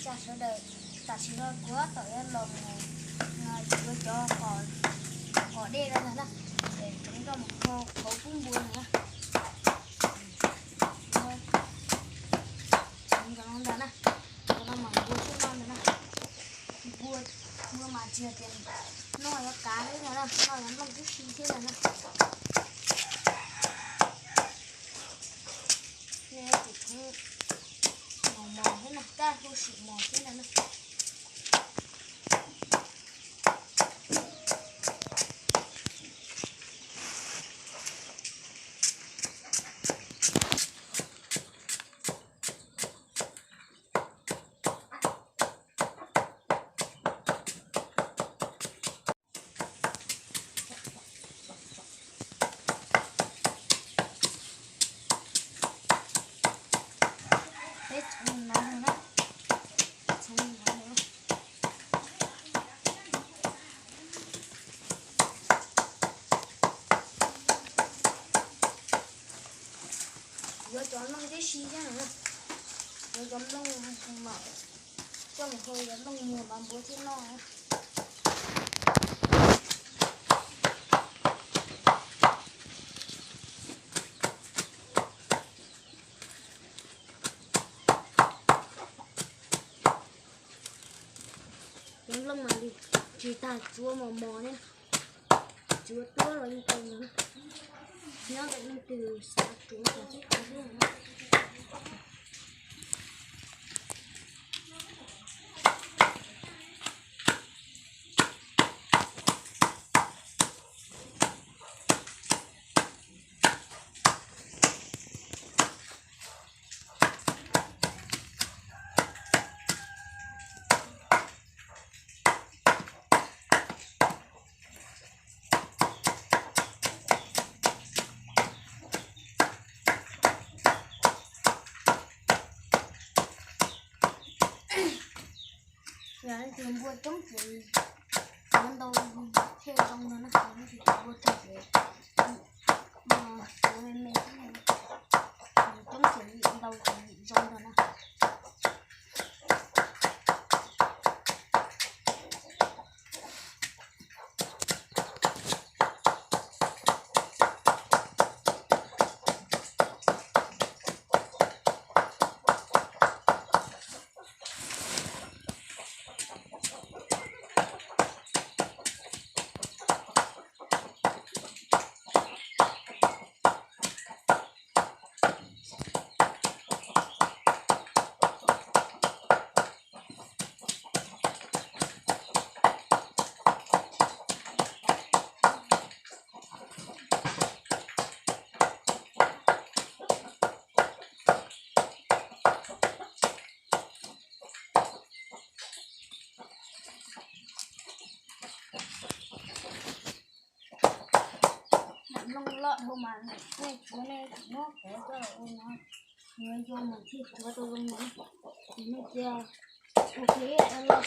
Cas sawv daws, tam sim no kuv tab tom yuav los mus yuav cov qos dej no ntag na, es tseev coj mus kho qhauv pub npua no na. Tseev cov no ntag na, cov no mas npua thiaj noj ntag na. Npua, npua mas tsis hais tias noj yuav kav xwb ntag na, noj yuav nplooj tib si thiab ntag na. Nej tus kheev mos mos thiab na, kaj hlub sim mos thiab ntag na. Peb txhoov no na, txhoov no. Yuav cov nplooj tib si thiab na, yuav cov nplooj mas coj mus hu yuav nplooj muag mas npua thiaj noj. Cov nplooj mas tsis tas tsuav mos mos ne, tsuav tuab los yeej tau ntag. Nyob ntawm leej twg xav tsuav tsuav xwb tsuav xwb. Yog leej twg npua coob ces yuav ntau thiaj zoo ntag na, yog leej twg npua tsawg ces tsuav me me xwb, coob ces ntau ces zoo ntag na. Nplooj loj dhau mas nej tsuav nej tseem muab kuav coj los ua no, yuav ncua mas thiaj tsuav tau zoo no. Ces nej cia ua ke loj